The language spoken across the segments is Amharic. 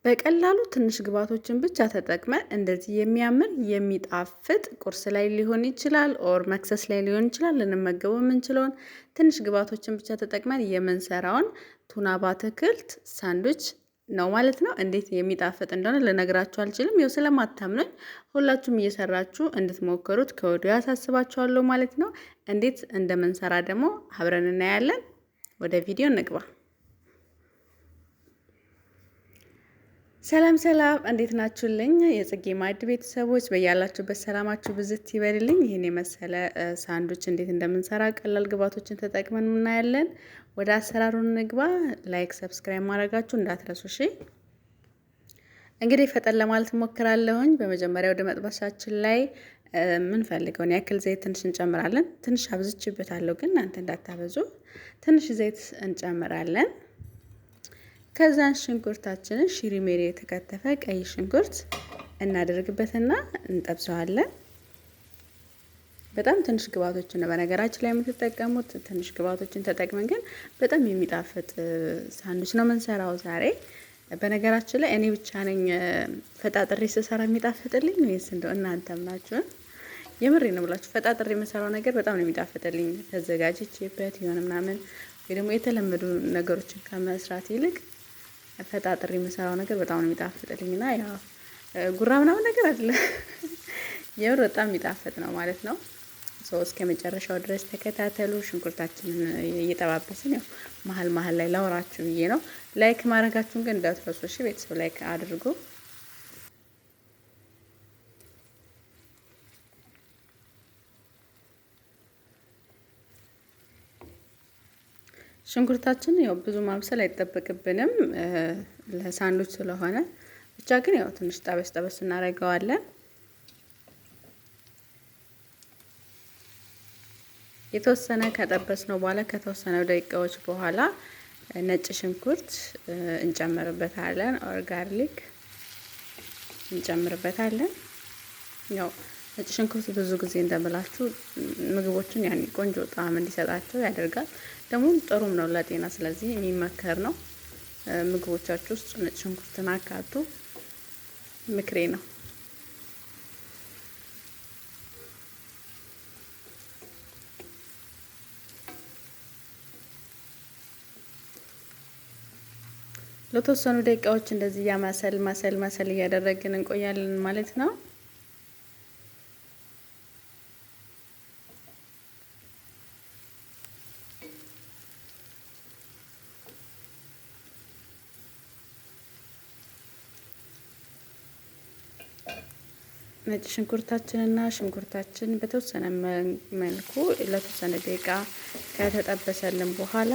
በቀላሉ ትንሽ ግብአቶችን ብቻ ተጠቅመን እንደዚህ የሚያምር የሚጣፍጥ ቁርስ ላይ ሊሆን ይችላል፣ or መክሰስ ላይ ሊሆን ይችላል፣ ልንመገበው የምንችለውን ትንሽ ግብአቶችን ብቻ ተጠቅመን የምንሰራውን ቱና በአትክልት ሳንዱች ነው ማለት ነው። እንዴት የሚጣፍጥ እንደሆነ ልነግራችሁ አልችልም። ይኸው ስለማታምኑኝ ሁላችሁም እየሰራችሁ እንድትሞክሩት ከወዲሁ ያሳስባችኋለሁ ማለት ነው። እንዴት እንደምንሰራ ደግሞ አብረን እናያለን። ወደ ቪዲዮ እንግባ። ሰላም ሰላም፣ እንዴት ናችሁልኝ? የጽጌ ማዕድ ቤተሰቦች በያላችሁበት ሰላማችሁ ብዝት ይበልልኝ። ይህን የመሰለ ሳንዱች እንዴት እንደምንሰራ ቀላል ግብአቶችን ተጠቅመን እናያለን። ወደ አሰራሩ እንግባ። Like፣ subscribe ማድረጋችሁ እንዳትረሱ እሺ። እንግዲህ ፈጠን ለማለት እሞክራለሁኝ። በመጀመሪያ ወደ መጥበሻችን ላይ የምንፈልገውን ያክል ዘይት ትንሽ እንጨምራለን። ትንሽ አብዝቼበታለሁ፣ ግን እናንተ እንዳታበዙ። ትንሽ ዘይት እንጨምራለን። ከዛን ሽንኩርታችንን ሽሪ ሜሪ የተከተፈ ቀይ ሽንኩርት እናደርግበትና እንጠብሰዋለን። በጣም ትንሽ ግብአቶችን ነው በነገራችን ላይ የምትጠቀሙት። ትንሽ ግብአቶችን ተጠቅመን ግን በጣም የሚጣፍጥ ሳንዱች ነው የምንሰራው ዛሬ። በነገራችን ላይ እኔ ብቻ ነኝ ፈጣጥሬ ስሰራ የሚጣፍጥልኝ ወይስ እንደው እናንተም ናችሁ? የምሬ ነው ብላችሁ ፈጣጥሬ የምሰራው ነገር በጣም ነው የሚጣፍጥልኝ። ተዘጋጅቼበት የሆነ ምናምን ወይ ደግሞ የተለመዱ ነገሮችን ከመስራት ይልቅ ፈጣጥሬ የምሰራው ነገር በጣም ነው የሚጣፍጥልኝ እና ያው ጉራ ምናምን ነገር አይደለም፣ የምር በጣም የሚጣፍጥ ነው ማለት ነው። ሰው እስከ መጨረሻው ድረስ ተከታተሉ። ሽንኩርታችንን እየጠባበስን ያው መሀል መሀል ላይ ላውራችሁ ብዬ ነው። Like ማድረጋችሁን ግን እንዳትረሱ እሺ ቤተሰብ፣ like አድርጉ። ሽንኩርታችን ያው ብዙ ማብሰል አይጠበቅብንም ለሳንዱች ስለሆነ ብቻ ግን ያው ትንሽ ጠበስ ጠበስ እናደርገዋለን። የተወሰነ ከጠበስነው በኋላ ከተወሰነ ደቂቃዎች በኋላ ነጭ ሽንኩርት እንጨምርበታለን። Or garlic እንጨምርበታለን። ያው ነጭ ሽንኩርት ብዙ ጊዜ እንደምላችሁ ምግቦችን ያኔ ቆንጆ ጣዕም እንዲሰጣቸው ያደርጋል። ደግሞ ጥሩም ነው ለጤና፣ ስለዚህ የሚመከር ነው። ምግቦቻችሁ ውስጥ ነጭ ሽንኩርትን አካቱ፣ ምክሬ ነው። ለተወሰኑ ደቂቃዎች እንደዚህ እያማሰል ማሰል ማሰል እያደረግን እንቆያለን ማለት ነው። ነጭ ሽንኩርታችንና ሽንኩርታችን በተወሰነ መልኩ ለተወሰነ ደቂቃ ከተጠበሰልን በኋላ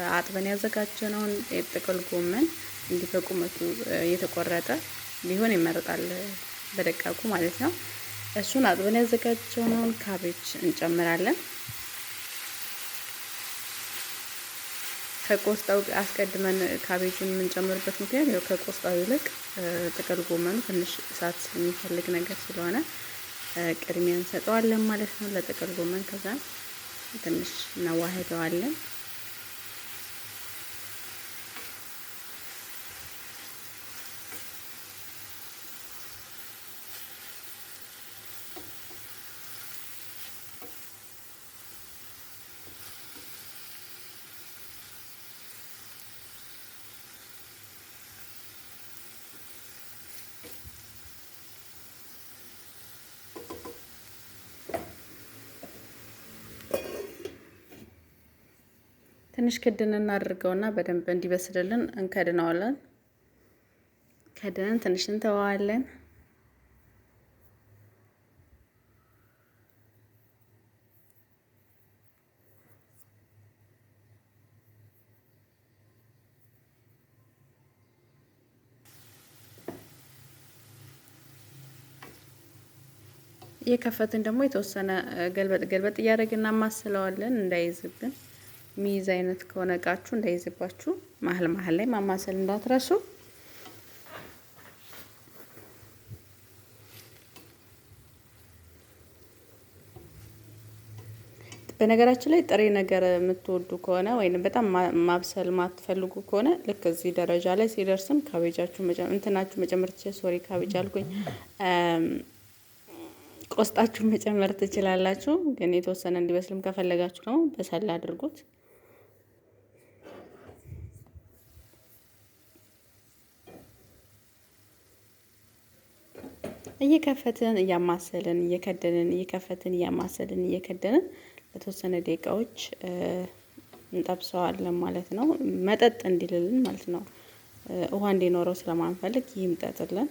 አጥበን ያዘጋጀነውን የጥቅል ጎመን እንዲህ በቁመቱ የተቆረጠ ቢሆን ይመረጣል፣ በደቃቁ ማለት ነው። እሱን አጥበን ያዘጋጀነውን ካቤጅ እንጨምራለን። ከቆስጣው አስቀድመን ካቤጁን የምንጨምርበት ምክንያት ያው ከቆስጣው ይልቅ ጥቅል ጎመኑ ትንሽ እሳት የሚፈልግ ነገር ስለሆነ ቅድሚያ እንሰጠዋለን ማለት ነው ለጥቅል ጎመን። ከዛ ትንሽ እናዋህደዋለን። ትንሽ ክድን እናድርገውና በደንብ እንዲበስልልን እንከድነዋለን። ከድነን ትንሽ እንተዋዋለን። እየከፈትን ደግሞ የተወሰነ ገልበጥ ገልበጥ እያደረግን እናማስለዋለን እንዳይዝብን። ሚይዝ አይነት ከሆነ እቃችሁ እንዳይዝባችሁ መሀል መሀል ላይ ማማሰል እንዳትረሱ። በነገራችን ላይ ጥሬ ነገር የምትወዱ ከሆነ ወይንም በጣም ማብሰል ማትፈልጉ ከሆነ ልክ እዚህ ደረጃ ላይ ሲደርስም cabbage ኣችሁ እንትናችሁ መጨመር ትችላላችሁ። Sorry cabbage አልኩኝ። ቆስጣችሁ መጨመር ትችላላችሁ። ግን የተወሰነ እንዲበስልም ከፈለጋችሁ ደግሞ በሰል አድርጉት። እየከፈትን እያማሰልን እየከደንን እየከፈትን እያማሰልን እየከደንን ለተወሰነ ደቂቃዎች እንጠብሰዋለን ማለት ነው። መጠጥ እንዲልልን ማለት ነው። ውሃ እንዲኖረው ስለማንፈልግ ይምጠጥልን።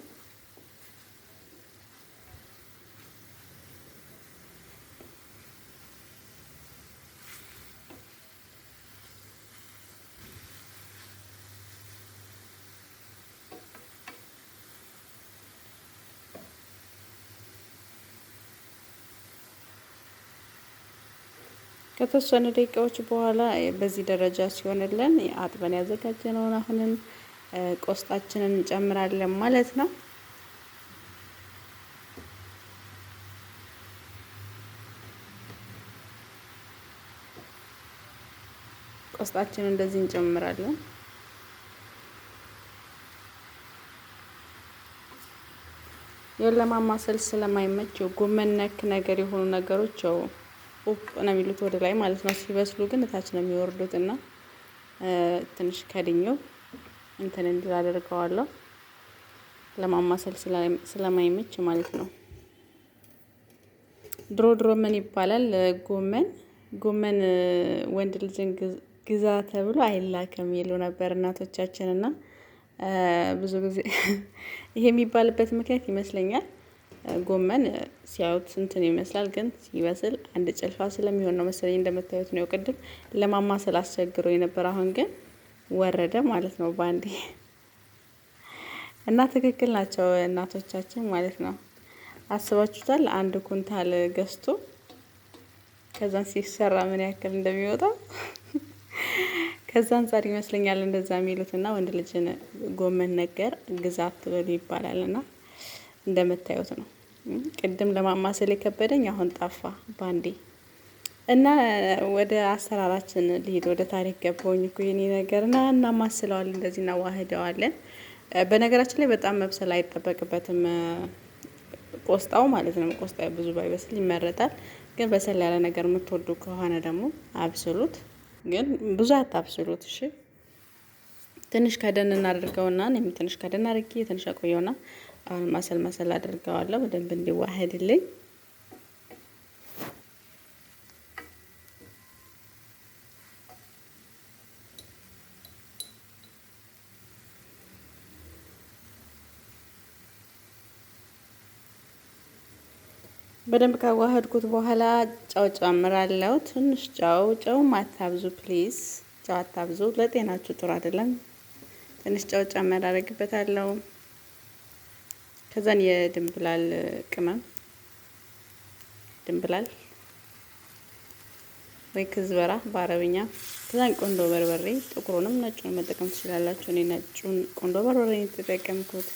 ከተወሰኑ ደቂቃዎች በኋላ በዚህ ደረጃ ሲሆንልን አጥበን ያዘጋጀነውን አሁንም ቆስጣችንን እንጨምራለን ማለት ነው። ቆስጣችንን እንደዚህ እንጨምራለን። ለማማሰል ስለማይመች ጎመን ነክ ነገር የሆኑ ነገሮች ያው ኡፕ ነው የሚሉት ወደ ላይ ማለት ነው። ሲበስሉ ግን እታች ነው የሚወርዱት እና ትንሽ ከድኜው እንትን እንድል አደርገዋለሁ ለማማሰል ስለማይመች ማለት ነው። ድሮ ድሮ ምን ይባላል ጎመን ወንድ ልጅን ግዛ ተብሎ አይላክም ይሉ ነበር እናቶቻችን። እና ብዙ ጊዜ ይሄ የሚባልበት ምክንያት ይመስለኛል ጎመን ሲያዩት እንትን ይመስላል፣ ግን ሲበስል አንድ ጭልፋ ስለሚሆን ነው መሰለኝ። እንደምታዩት ነው። ቅድም ለማማሰል አስቸግሮ የነበር፣ አሁን ግን ወረደ ማለት ነው ባንዴ። እና ትክክል ናቸው እናቶቻችን ማለት ነው። አስባችሁታል? አንድ ኩንታል ገዝቶ ከዛን ሲሰራ ምን ያክል እንደሚወጣው ከዛ አንጻር ይመስለኛል እንደዛ የሚሉት። እና ወንድ ልጅን ጎመን ነገር ግዛ አትበሉ ይባላል። እና እንደምታዩት ነው። ቅድም ለማማሰል የከበደኝ አሁን ጠፋ ባንዴ። እና ወደ አሰራራችን ልሂድ። ወደ ታሪክ ገባሁኝ እኮ የኔ ነገር። እና እናማስለዋለን፣ እንደዚህ እናዋህደዋለን። በነገራችን ላይ በጣም መብሰል አይጠበቅበትም ቆስጣው ማለት ነው። ቆስጣ ብዙ ባይበስል ይመረጣል። ግን በሰል ያለ ነገር የምትወዱ ከሆነ ደግሞ አብስሉት። ግን ብዙ አታብስሉት። እሺ ትንሽ ከደን እናደርገውና እኔም ትንሽ ከደን አድርጌ ትንሽ አቆየውና አሁን ማሰል ማሰል አድርገዋለሁ በደንብ እንዲዋሄድልኝ። በደንብ ካዋህድኩት በኋላ ጨው ጨምራለሁ። ትንሽ ጨው፣ ጨውም አታብዙ please፣ ጨው አታብዙ፣ ለጤናችሁ ጥሩ አይደለም። ትንሽ ጨው ጨመር አደርግበታለሁ። ከዛን የድንብላል ቅመም፣ ድንብላል ወይ كزبرة በአረብኛ። ከዛን ቆንዶ በርበሬ፣ ጥቁሩንም ነጩን መጠቀም ትችላላችሁ። እኔ ነጩን ቆንዶ በርበሬ የተጠቀምኩት።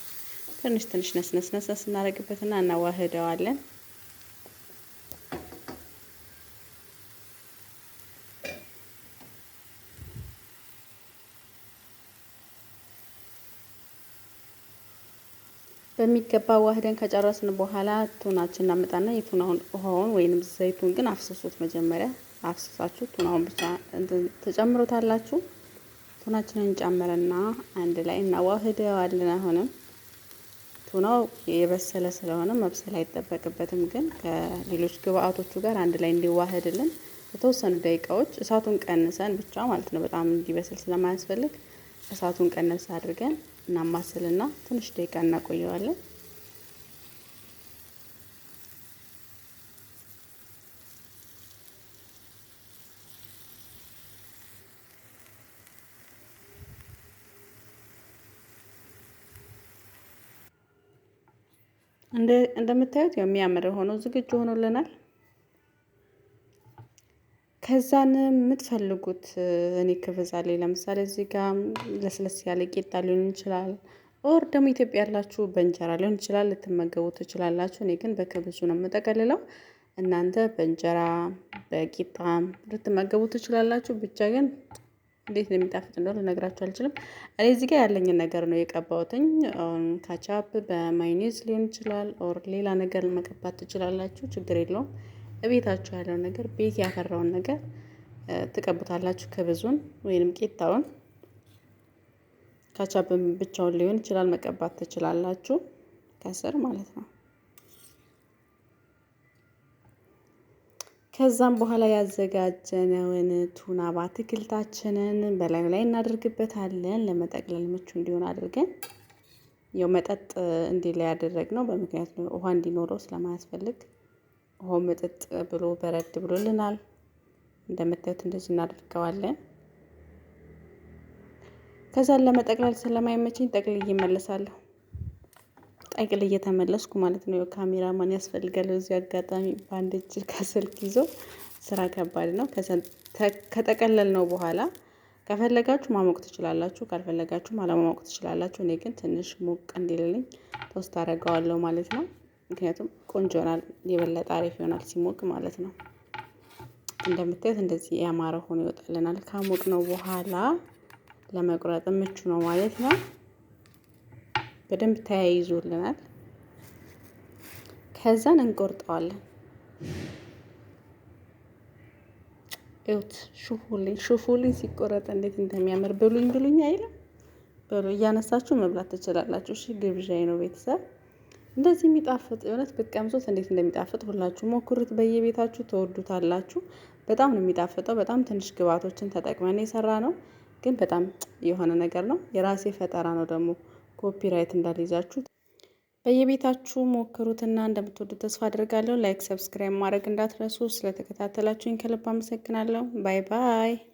ትንሽ ትንሽ ነስነስ ነስነስ እናደርግበትና እናዋህደዋለን። በሚገባ ዋህደን ከጨረስን በኋላ ቱናችን እናመጣና የቱናውን ውሃውን ወይንም ዘይቱን ግን አፍስሱት። መጀመሪያ አፍስሳችሁ ቱናውን ብቻ ተጨምሮታላችሁ። ቱናችንን እንጨምርና አንድ ላይ እናዋህደዋለን። አሁንም ቱናው የበሰለ ስለሆነ መብሰል አይጠበቅበትም፣ ግን ከሌሎች ግብአቶቹ ጋር አንድ ላይ እንዲዋህድልን ለተወሰኑ ደቂቃዎች እሳቱን ቀንሰን ብቻ ማለት ነው። በጣም እንዲበስል ስለማያስፈልግ እሳቱን ቀነስ አድርገን እናማስልና ትንሽ ደቂቃ እናቆየዋለን። እንደምታዩት የሚያምር ሆኖ ዝግጁ ሆኖልናል። ከዛን የምትፈልጉት እኔ خبز አለኝ። ለምሳሌ እዚህ ጋር ለስለስ ያለ ቂጣ ሊሆን ይችላል፣ or ደግሞ ኢትዮጵያ ያላችሁ በእንጀራ ሊሆን ይችላል ልትመገቡ ትችላላችሁ። እኔ ግን በ خبز ኡ ነው የምጠቀልለው። እናንተ በእንጀራ በቂጣም ልትመገቡ ትችላላችሁ። ብቻ ግን እንዴት እንደሚጣፍጥ እንደሆነ ልነግራችሁ አልችልም። እኔ እዚህ ጋር ያለኝን ነገር ነው የቀባሁትኝ። ካቻፕ በማይኔዝ ሊሆን ይችላል፣ or ሌላ ነገር መቀባት ትችላላችሁ። ችግር የለውም። እቤታችሁ ያለውን ነገር፣ ቤት ያፈራውን ነገር ትቀቡታላችሁ። خبز ኡን ወይንም ቂጣውን ካቻፕ ብቻውን ሊሆን ይችላል መቀባት ትችላላችሁ፣ ከስር ማለት ነው። ከዛም በኋላ ያዘጋጀነውን ቱና በአትክልታችንን በላዩ ላይ እናደርግበታለን። ለመጠቅለል ምቹ እንዲሆን አድርገን ያው መጠጥ እንዲህ ላይ ያደረግነው በምክንያት ነው፣ ውሃ እንዲኖረው ስለማያስፈልግ ውሃው መጠጥ ብሎ በረድ ብሎልናል። እንደምታዩት እንደዚህ እናደርገዋለን። ከዛን ለመጠቅለል ስለማይመቸኝ ጠቅልዬ እመለሳለሁ። ጠቅል እየተመለስኩ ማለት ነው። ካሜራማን ያስፈልጋል። በዚህ አጋጣሚ በአንድ እጅ ከስልክ ይዞ ስራ ከባድ ነው። ከጠቀለል ነው በኋላ ከፈለጋችሁ ማሞቅ ትችላላችሁ፣ ካልፈለጋችሁ አለማሞቅ ትችላላችሁ። እኔ ግን ትንሽ ሞቅ እንዲልልኝ toast አደርገዋለሁ ማለት ነው። ምክንያቱም ቆንጆ ይሆናል፣ የበለጠ አሪፍ ይሆናል ሲሞቅ ማለት ነው። እንደምታዩት እንደዚህ ያማረ ሆኖ ይወጣልናል። ካሞቅ ነው በኋላ ለመቁረጥ ምቹ ነው ማለት ነው። በደንብ ተያይዞልናል። ከዛን እንቆርጠዋለን። እዩት፣ شوفولي شوفولي ሲቆረጥ እንዴት እንደሚያምር። ብሉኝ ብሉኝ አይልም። በሉ እያነሳችሁ መብላት ትችላላችሁ። እሺ ግብዣዬ ነው ቤተሰብ። እንደዚህ የሚጣፍጥ እውነት ብትቀምሱት እንዴት እንደሚጣፍጥ ሁላችሁ ሞክሩት። በየቤታችሁ ተወዱታላችሁ። በጣም ነው የሚጣፍጠው። በጣም ትንሽ ግብአቶችን ተጠቅመን የሰራ ነው፣ ግን በጣም የሆነ ነገር ነው። የራሴ ፈጠራ ነው ደግሞ፣ copyright እንዳልይዛችሁ። በየቤታችሁ ሞክሩትና እንደምትወዱት ተስፋ አድርጋለሁ። Like፣ subscribe ማድረግ እንዳትረሱ። ስለተከታተላችሁኝ ከልብ አመሰግናለሁ። Bye bye።